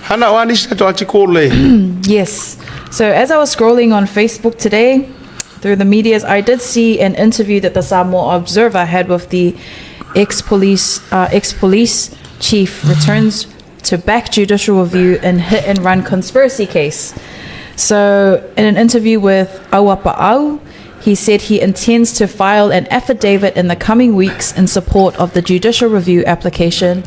Hana, o a nisi tatou article le. Yes. So as I was scrolling on Facebook today through the medias, I did see an interview that the Samoa Observer had with the ex-police ex-police chief returns to back judicial review in hit and run conspiracy case. So in an interview with Auapaau, he said he intends to file an affidavit in the coming weeks in support of the judicial review application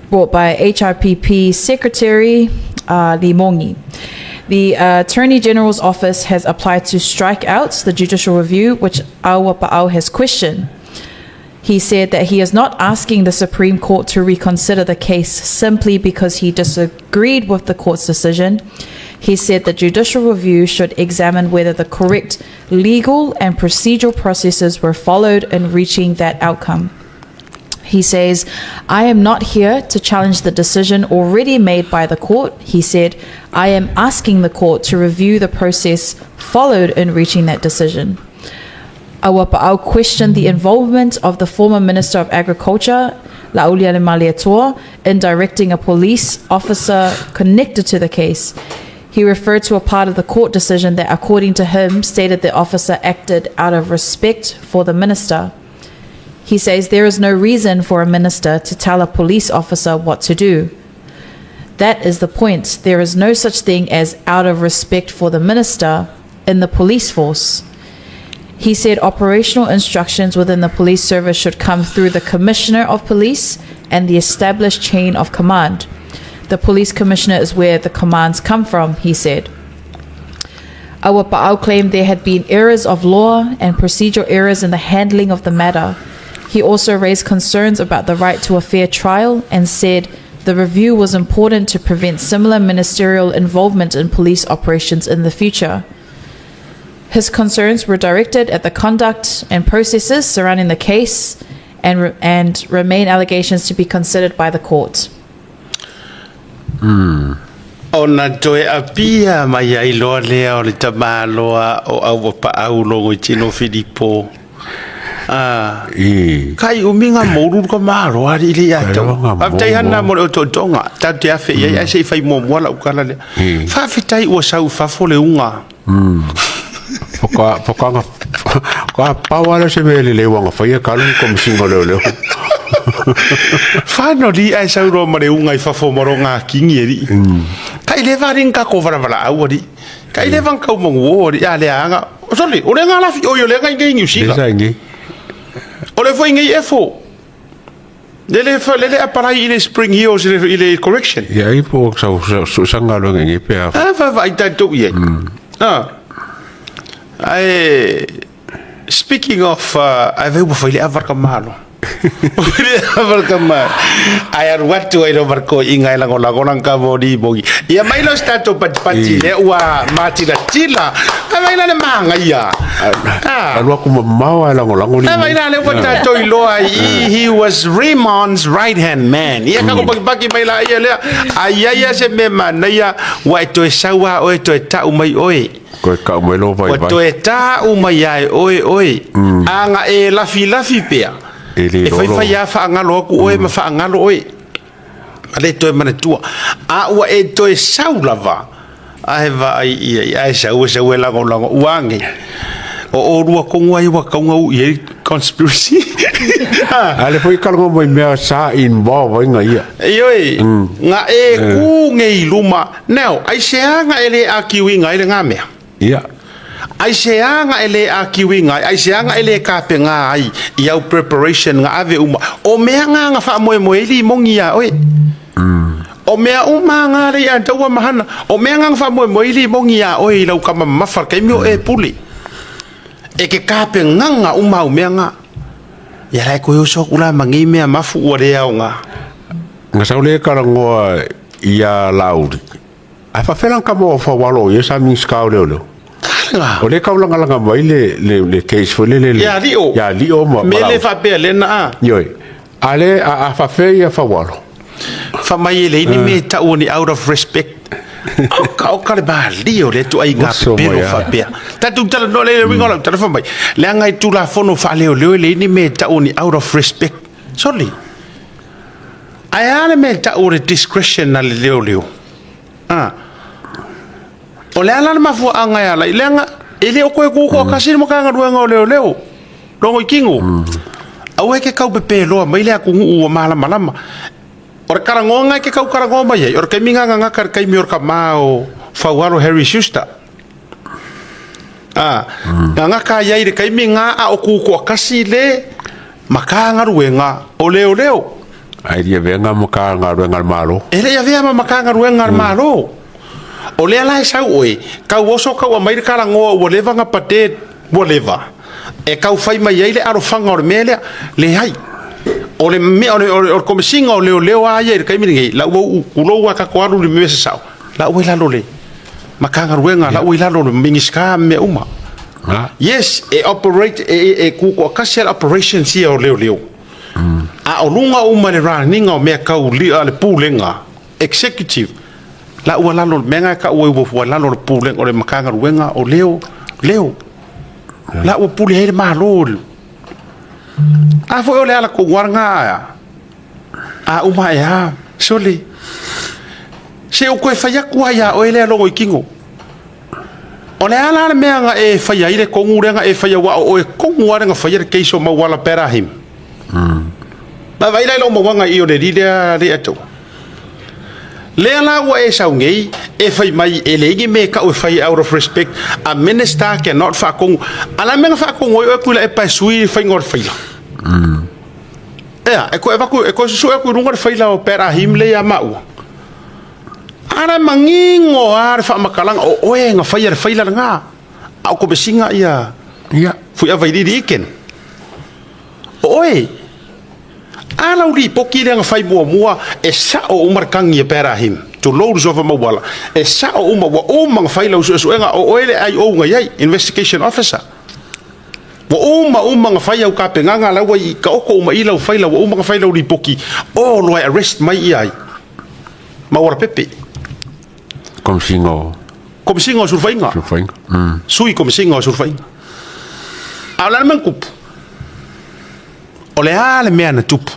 brought by HRPP Secretary Limongi. The Attorney General's office has applied to strike out the judicial review, which Auapaau has questioned. He said that he is not asking the Supreme Court to reconsider the case simply because he disagreed with the court's decision. He said the judicial review should examine whether the correct legal and procedural processes were followed in reaching that outcome. He says, I am not here to challenge the decision already made by the court. He said, I am asking the court to review the process followed in reaching that decision. Auapaau questioned the involvement of the former Minister of Agriculture, Laaulialemalietoa, in directing a police officer connected to the case. He referred to a part of the court decision that, according to him, stated the officer acted out of respect for the minister. He says there is no reason for a minister to tell a police officer what to do. That is the point. There is no such thing as out of respect for the minister in the police force. He said operational instructions within the police service should come through the commissioner of police and the established chain of command. The police commissioner is where the commands come from, he said. Auapaau claimed there had been errors of law and procedural errors in the handling of the matter. He also raised concerns about the right to a fair trial and said the review was important to prevent similar ministerial involvement in police operations in the future. His concerns were directed at the conduct and processes surrounding the case and, re- and remain allegations to be considered by the court. Ona toe apia mai ai loa lea o le tamaloa o Auapaau Logoitino Filipo. Ah, I. kai umi ngā mouru ka malo ari i le ia tau. Ai, ngā Faafetai mouru. Hana mo le otootoga, tatou te afe i ai, ae se i fai muamua lau kala lea. Faafetai ua sau i fafo le uga. Whaka, whakanga, ka pau ala se mea lelei wanga whaia ka alu komesina o leoleo. Finally ae sau loa ma le uga i fafo ma lo ngā kingi e lii. Kai le varing ka ko valavala au ali. Kai le vang kau mangu o ali a le anga. Sorry, o le ngā lafi oi o le ngai ngai New Le Zealand. sa ngi. O le foi ngai efo. Le le le le apalai i le Spring Hills i le, i le correction. Ia ai po sa sa sa ngalo ngi pe a. Ah, fa fa i tatou i ai. Ah. Ae speaking of uh, ai vai ua fai le avarka malo. Ai alu atu ai lo marko inga e lagolago lang ka moni mogi. Ia mai lo se tatou patipati lea ua matilatila. Ai mai la le magaia. Ah. Alu aku mamao ae lagolago ni. Ai mai la le ua tatou iloa ai he was Raymond's right hand man. Ia kako pakipaki mai la ia lea. Ai ai ia se mea manaia ua e toe sau a oe toe tau mai oe. Koe kau mai lo vai Ua vai. toe tāu mai ai oe oe, a nga e lafilafi pea, E le e lolo. whaiwhai a whaangalo aku oe ma whaangalo oe. Ma le toe manatua. A ua e toe sau lava, a he vaai ia i ae sau e sau e lagolago ua ange. O olua kongu ai ua kaunga u i ai conspiracy. A le foi kalonga mai mea sa involve ai nga ia. Ioe, nga e ku nge i luma. Now, aisea nga e le akiuiga ai le nga mea? Ia. Aisea nga e le akiuiga ai? Aisea nga e le kapega ai i au preparation nga ave uma? O mea nga nga faamoemoe ai limogi ia oe. O mea uma nga le ia taua mahana. O mea nga nga faamoemoe ai limogi ia oe i lau kama mamafa le taimi o e pule. E ke kapegaga uma au mea nga. Ia la e koe oso aku la ma nei mea mafu ua le aoga. Nga sau le kalangoa ia Lauli. Ae faafela ka mo fa walo ia sa Minista o Leoleo. Tala. O le kaulagalaga mai le le le case foi le le Ia lio. Ia lio ma Me le faapea le na a. Ioi. A le a a faafea ia Faualo. Fa mai e le ini me tau ni out of respect. Oka oka le malie o le ituaiga Oso pepelo mai a. faapea. Tatou talanoa le le uiga o lau tala fai mai, leaga i Tulafono faaleoleo e leai ni mea e tau ni out of respect. Sole! Ae a le mea e tau o le discretion a le leoleo? A o le a la le mafuaaga e ala ai? Leaga e le o toe tutoatasi le Matagaluega o Leoleo. Logo i tino. Aua e te tau pepeloa mai le atunuu ua malamalama. O le talanoaga e te tau talanoa mai ai, o le taimi na gagata i le taimi o le tama o Faualo Harry Schuster. A, gagata ai i le taimi na a o tutoatasi le Matagaluega o Leoleo. Ae le i avea ma Matagaluega a le Malo. E le i avea ma Matagaluega a le Malo. O lea la e sau oe, tau oso tau aumai le talanoa ua leva ona pate, ua leva, e tau fai mai ai le alofaga o le mea lea. Leai. O le mea, o le, o le, o le Komesina o Leoleo a ia i le taimi lenei, la ua uu, tulou a tatou alu i le mea sasao, la ua i lalo o le Matagaluega, la ua i lalo o le Minisita ma mea uma. Yes, e operate, e tutoatasi lava le operations ia o leoleo. A o luga uma i le raniga o mea tau le pulega, executive, la ua lalo, mea na e tau ai ua lalo o le pulega o le Matagaluega o leo, leo. La ua pule ai le Malo. A foi o le ala tonu lava lena a uma ae a, sole. Se i ou toe fai atu lava ia oe lea Logoitino. O le a la le mea na e faia ai le tonu lea na e faia aua o oe tonu lava lea na faia le case o Mauala Berahim. Na vaai la i lou mauaga i o le alii lea Leiataua. Lea la ua e sau nei e fai mai e leai ni mea e tau e fai out of respect a minister cannot faatonu. A o le a le mea na faatonu ai oe Tuilaepa e sui le faiga o le faila? Ea, e toe avatu, e toe susue atu i luga le faila o Berahim lea ia maua. A la e manino lava le faamatalaga, o oe na faia le faila lena, a o Komesina ia Ia. Fuiavailili Iken. O oe. A lau lipoti lea na fai muamua, e sao uma le tagi a Berahim, tulou le suafa mauala, e sao uma, ua uma ona fai lau suesuega, o oe le IO na i ai, Investigation Officer. Ua uma uma ona fai au tapenaga, la ua i taoto uma i lau faila, ua uma ona fai lau lipoti, o loa e arrest mai ia ai. Mauala Pepe. Komesina o... Komesina o Sulufaiga. Sulufaiga. Sui Komesina o Sulufaiga. A o le a le mea na tupu? O le a le mea na tupu?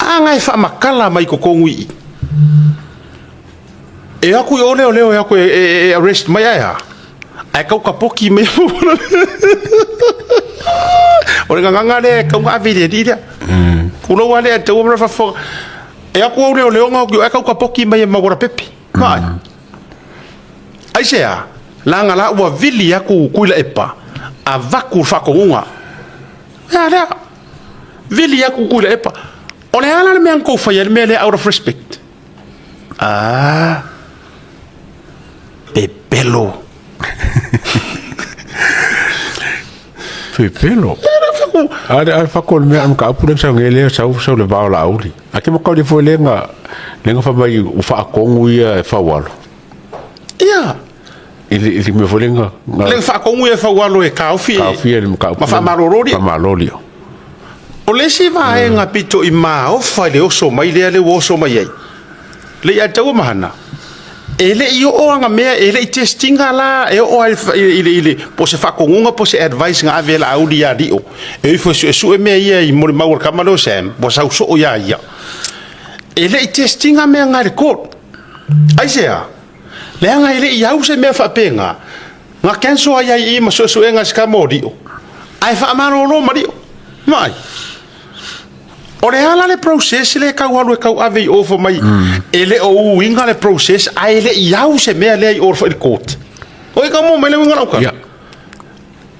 A na e faamatala mai i totonu i i. E o atu i o leoleo e o atu e arrest mai ae a? Ae tau kapoki mai. O le gagana lea e tau na ave i le alii lea. Tulou lava lea e taua ma le faafofoga. E aku au leoleo na o ae tau kapoki mai e Mauala Pepe. Vaai. Aisea? Leaga la ua vili atu Tuilaepa avatu le faatonuga. Ea lea. Vili atu Tuilaepa. O le a la le mea na tou faia ai le mea lea out of respect? Ah. Pepelo. Pepelo. Ale ale fa ko le mea ka apu le sa ngele sa sa le vao la uli. A ke mo ka le fo le nga le nga fa mai u fa kongu ia e fa walo. Ia. I le mea foi le nga Le faakogu ia e faualo e taofi taofi le ka ma faamalolo Ma malolo. O le isi vaega pito i maofa i le oso mai lea le ua oso mai ai. Le ia taua mahana. E le i oo aga mea, e le i testinga la, e oo ai i le, po se faatonuga po se advice na ave e Laauli ia Lio. E ifo e suesue mea ia i molimau a le tama lea o Sam, ua sau soo ia ia. E le i testinga mea na i le court. Aisea? Leaga e le i au se mea faapena, na cancel ai ai i i ma suesuega i se tama o Lio, ae faamalolo ma Lio. Vaai. O le a la le process lea e tau alu e tau ave i o fai mai e le o uiga le process ae le i au se mea lea i o i le court. O i ka mo mai le uiga o lau tala. Yeah.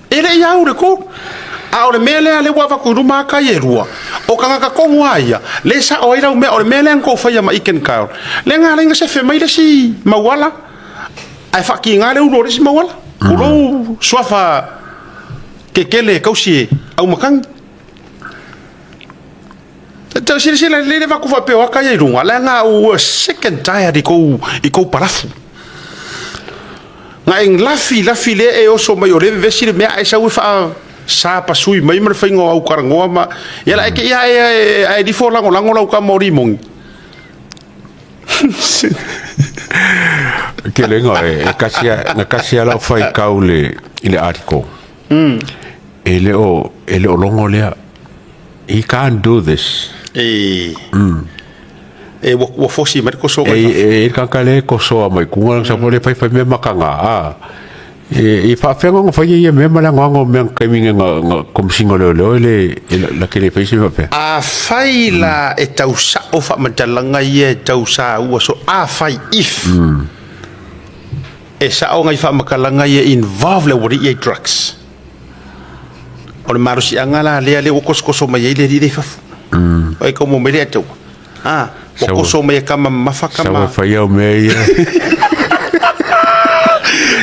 E le i au le court. A o le mea lea lea ua avatu i luma ata ia e lua, o tagata tonu lava ia, lea e sao ai lau mea, o le mea lea na tou faia ma Iken Kyle, lea na ala ai ona sefe mai le isi mauala, ae faatiga le ulu o le isi mauala. Tulou suafa kekele e tausi e Aumakani. Tau silasila lelei le avatu faapea o ata ia i luga, leaga ua sick and tired i kou palafu. Na e lafi lafi lea e oso mai o lea e vevesi le mea ae sau e faa sapasui mai ma le faiga o au talanoa ma ia la e te i ae ae lifo lagolago lau tama o Limoni. Ke le ingoa e kasi a, na kasi a lau faitau le, i le article. E le o, e le o logo lea. He can't do this. E. E ua ua fosi mai le kosoga i fafo. E i le tagata lea e kosoa mai kuga sa le fai fai mea makaga a e faafefea ona faia ia mea ma le anoano o mea taimi nei na na Komesina o Leoleo e le la te le fai se mea faapea. Afai la e tau sao faamatalaga ia e tau saua so afai, if, e sao nai faamatalaga ia involve le aualii ia i drugs. O le malosiaga la lea lea ua kosokoso mai ai le alii lea i fafo. Ai ka mo mai le ataua. Ah, ua koso mai e kama mamafa kama. Sau e fai au mea ia.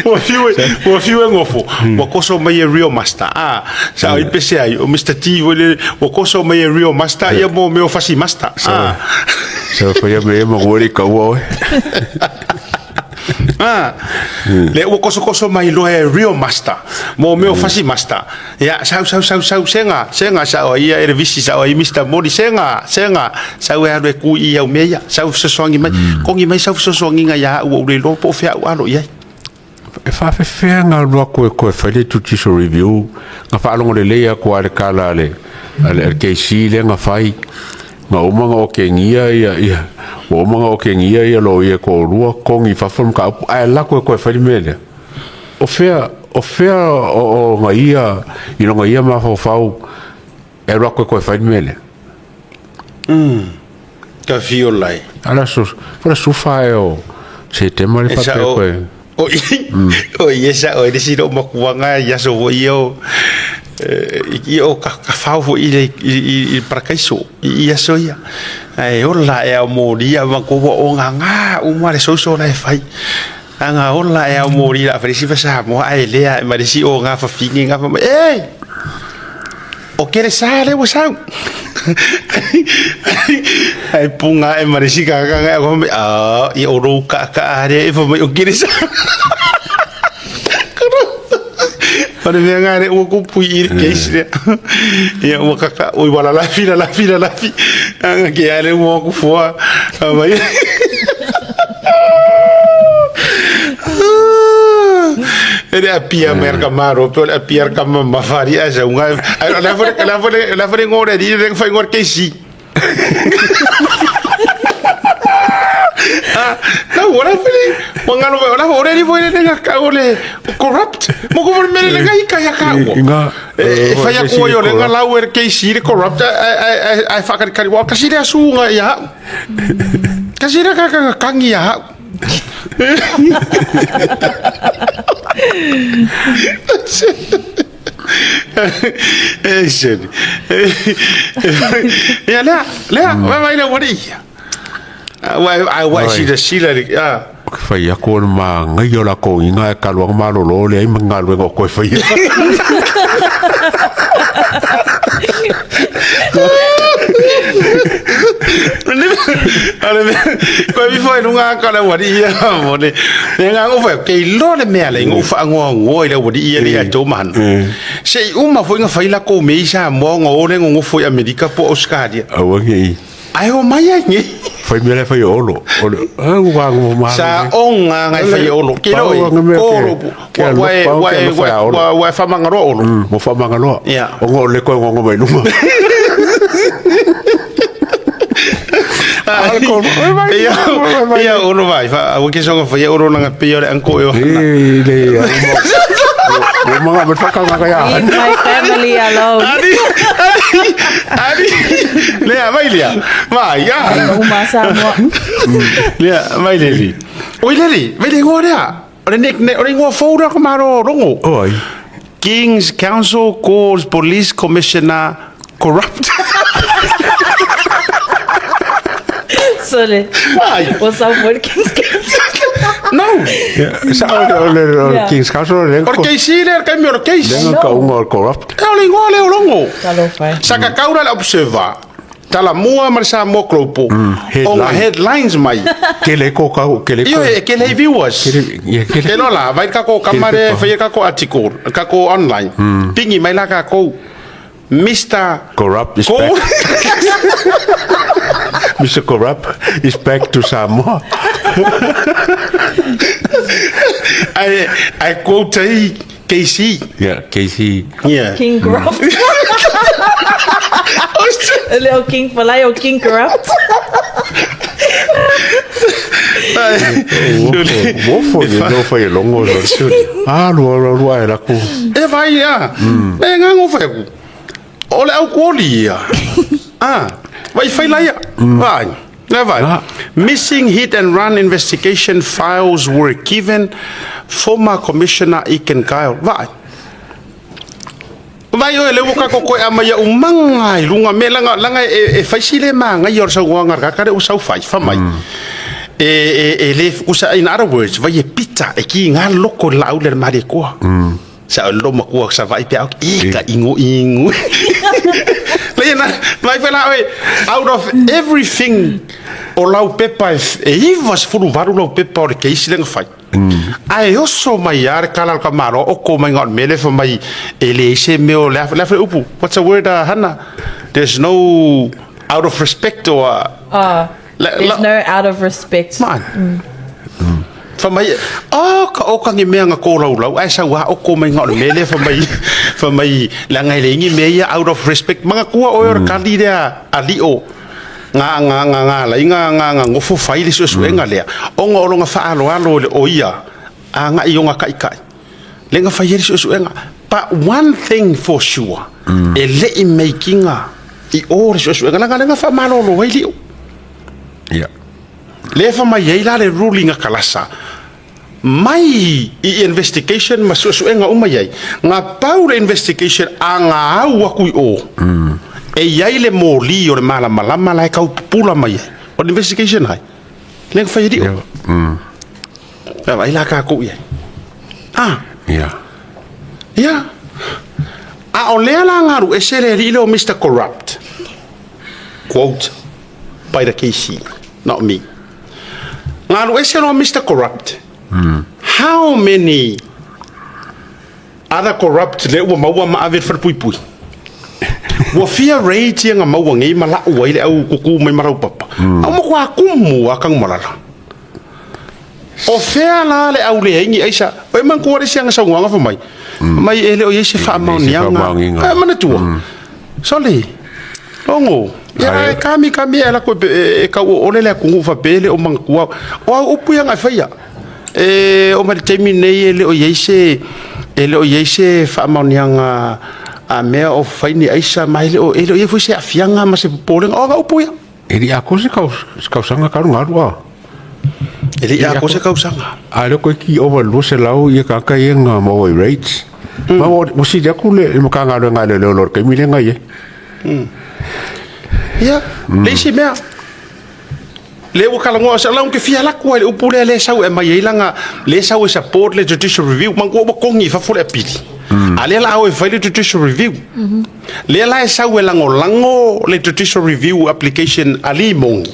Ua fiu e, ua fiu e gofo. Ua koso mai e Real Master. Ah, sa i pese ai, o Mr. T foi le, ua koso mai e Real Master, ia mo mea o Fasi Master. Ah. Sau e fai au mea ia ma ua le kaua oe. Ah, le ua kosokoso mai loa e real master mo mea o fasi master. Ia, sau, sau, sau, sau, sega, sega sao ai ia e le visi sao ai Mr. Moli, sega, sega, sau e alu e kui i au mea ia, sau fesoasoani mai, kongi mai sau fesoasoaniga ia au ua ou le iloa po o fea au alo i ai. E faafefea na alu atu e toe fai le judicial review, na faalogo lelei atu lava i le tala a le, a le KC lea na fai, na uma ona otegia ia, ia, ua uma ona otegia ia loia e toalua, togi i fafo le mataupu, ae alu atu e toe fai le mea lea. O fea, o fea o, o na ia, i lona ia mafaufau e alu atu e toe fai le mea lea? Ka fio lai. Ala so, po le sufa e o Setema le E faapea sao, koe. o i, o i e sao e le si loo makuaga i aso foi ia o, i o ka, ka fao foi i le, i, i, i le parakaiso, i, i aso ia. Ae ola e ao moli a ma ko ua o ngā uma le soso la e fai. Anga ola e ao moli la fai si fa Samoa ae lea e ma le si o ngā fafine ngā fa mai, e! O ke le sa le ua sau. Ai punga e ma le si kaka ngai ko mai, a i o rou ka ka are e fa mai o ke le sa. O le mea ngā re ua kupu i le case lea. Ia ua kaka, ui wala lafi la lafi la lafi. Anga ke ale ua kufua. Mai. E le apia mai ka maro pe o le apia ka mafari a sa unga. La fo la fo la fo ngore di le fai ngore keisi. Ah, na ora fele mangalo ora ora ni foi le ka o le corrupt. Mo ko me le ngai ka ya ka o. Inga E fai aku ai o le ngalau e keisi le corrupt ai ai whakarikari wa kasi le asunga ia. Kasi le ka ka kangi ia. E sene. Ia lea, lea, vai vai le wari. Wa ai wa si le sila le ah. Fai aku o le magaia o lakou iga e kaluaga malolo leai ma galuega o koe faia. Ale koe vi foi lunga ka le wari ia mo le. Le nga ngo foi ke lo le mea le ngo fa ngo ngo i le wari ia le a to man. Se i uma foi nga fai la ko me isa mo ngo le ngo foi Amerika po Australia. Aua nei. Ai o mai ai nge. Fai mea le fai olo. O le a ua ngo ma. Sa onga ngai fai olo. Ke lo Pau nga mea ko ke- ro ke wa alofa, wa pau wa ke alofa ia olo. wa wa fa mangaro olo. Mo fa mangaloa. Ia. O ngo le koe ngo mai lunga. Ia ia olo vai fa o ke songa fai olo nanga pe ore anko e o. E le o manga me whakanga ka ia. Leave my family alone. Ani ani ani lea vai lea. Vai ia. Uma Samoa. Lea vai le li. Oi le li, vai le ngoa lea. O le nickname, o le ingoa fou lea ko maro rongo. Oi. King's Counsel calls police commissioner corrupt. Sole. Why? What's up with King's Counsel? No. Sa o le o le o le Yeah. King's Counsel le O le KC lea, le kaimi o le case. Le ka unga o le corrupt. E o le ingoa lea o rongo. Talofa. Sa kakaura le Observer. Talamua ma le Samoa Global. O ngā Headline. headlines mai. Ke le ko kau ke le Io ko. e ke lei viewers. Ke le ia ke Ke le. loa la, vai kako kamare, pepa. fai kako article, kako online. Pingi mai la kako Mr. Corrupt is Ko. back. Mr. Corrupt is back to Samoa. I quote ai KC. Yeah, KC. Yeah. King Corrupt. Le o King Falai o King Corrupt. Mofo ni no fai longo. Alu alu alu ai la ku. E vai ia. E ngango fai ku. O le au kuoli ia. Ah, vai fai laia. Vai. Le vai. Ah. Missing hit and run investigation files were given former commissioner Iken Kyle. Vai. Vai oe le ua kako koe ama ia umanga i lunga me langa langa e, e faisi le manga i o sau wanga ka kare o sau fai fa mai. E e e le kusa in other words vai e pita e ki ngā loko la au le mare koa. Sa o loma kua sa vai pe au e ka ingo ingo. Le na vai fa la oe out of everything o lau pepa e, e iwa se fulu varu lau pepa o le keisi lenga fai. Ae oso mai a le kala o ka malo o ko mai ngā mele fa mai e le se mea o le afa le afa upu. What's the word, Hannah? There's no out of respect or There's no out of respect. Man. Fa mai oh ka o kangi mea nga kō lau ai sa wa o ko mai ngā mele fa mai fa mai la ngai le ngi mea ia out of respect manga kua o ora kali lea ali o ngā ngā ngā ngā lai ngā ngā ngā ngofo fai le suesuega lea ona o lona faaaloalo le o ia agai i ona kaʻikaʻi le ga fai ai le suesuega. But one thing for sure, e leʻi meikiga i o le suesuega laga le ga faamalōlō ai liʻo. Ia. Lea fa mai ai la le ruling a kalasa mai i investigation ma suesuega uma i ai ga pau le investigation a ga au aku i o e i ai le moli o le malamalama la e kau pupula mai ai o le investigation ai le ga fai ai liʻo. Ia vai la kākou i ai. Ah. Ia. Ia. A o lea la galu ese le alii lea o Mr. Corrupt. Quote by the KC, not me. Galu ese loa Mr. Corrupt. How many other corrupt lea ua maua ma ave i le falepuipui? Ua fia raids ia na maua nei ma lau ai le au kuku mai ma laupapa. A ua matua kumu a Tanumalala. O fea la le au leai ni aisa. O e manatua le isi aga saunoaga fai mai. Mai e le o i ai se faamaoniaga. E manatua. Sole. Logo. Ia e kami kami e lako e kau o ole le atunuu faapea e le o manatua. O au upu ia na e faia. E o mai le taimi nei e le o i ai se e le o i ai se faamaoniaga a mea o fai ni aisa ma e le o e le o i ai foi se aafiaga ma se popolega. O aga upu ia. E le i atoa se tausaga talu ona alu a. E le i atoa se tausaga. A lea koe ki over 200 ia tagata ia na maua i rates. Ma ua sili atu le Matagaluega a Leoleo i lo le taimi lea na i ai. Ia, le isi mea, lea ua talanoa, sa lau ke fia laku ai le upu lea lea sau e aumai ai lana, lea sau e support le judicial review, manatua ua togi i fafo le apili. A lea la a o e fai le judicial review. Lea la e sau e lagolago le judicial review application a Lee Mong,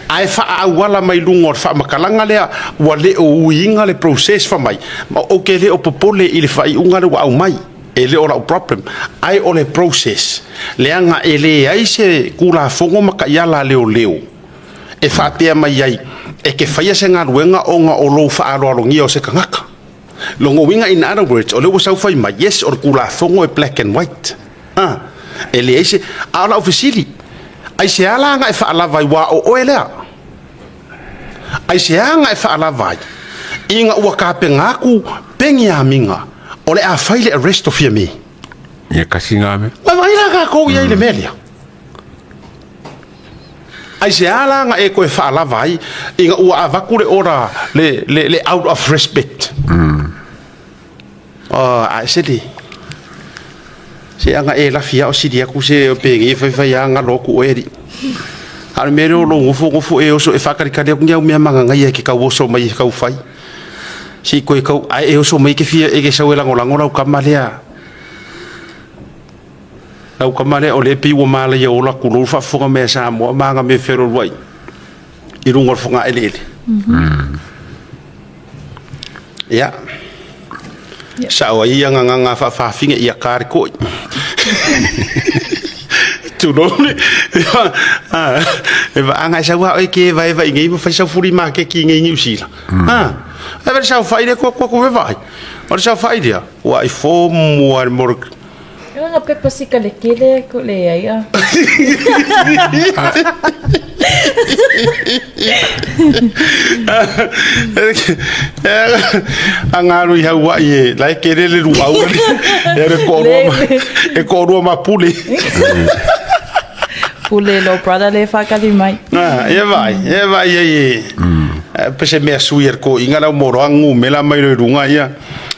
ae faaauala mai luga o le faamatalaga lea ua le o uiga le process fai mai, ma ou te le o popole i le faaiuga lea ua aumai, e le o lau problem, ae o le process, leaga e leai se Tulafono ma taiala a leoleo e faapea mai ai e te faia se galuega ona o lou faaaloalogia o se tagata. Lona uiga in other words, o lea ua sau fai mai, yes o le Tulafono e black and white. A, e leai se, a o lau fesili, aisea la na e faalava ai, ua o oe lea? Aisea na e faalava ai, ina ua tapena atu Peniamina o le a fai le arrest o Fiame? Ia kasi ngā mea. Ua vaai la tatou i ai i le mea lea. Aisea la na e toe faalava ai ina ua avatu le order le, le, le out of respect? Oh, ae se le. Se ana e lafi ao sili atu se penei e faifai a galo atu oe alii. A o le mea lea o lou nofonofo e oso e faakalikali atu ni au mea magagaia e ke kau oso mai e kau fai. Se i koe kau, ae e oso mai ke fia e ke sau e lagolago lau kama lea. Lau kama lea o lea pei ua malaia ola tulou le faafofoga mai a Samoa ma aga mea feolooloai i luga o le fogaeleele. Ia, sao ai ia gagaga faafaafine ia ka le koi. Tulou le, e vaanga e sau a oe ke vaeva i nei ma fai sau fuli maketi i nei Niu Sila. E vele saofai lea kua kua kua vaai. O le saofai lea, ua i fomu a le morok. Ela nga pepa sika le kele ko le ai a. Aga alu i Hauaʻi e la e kele le luau e le toalua ma, e toalua ma pule. Pule lo brother le whakali mai. Ah, e vai, e vai e e. Pe se mea sui e ko inga lau moroa ngu mela mai le runga ia.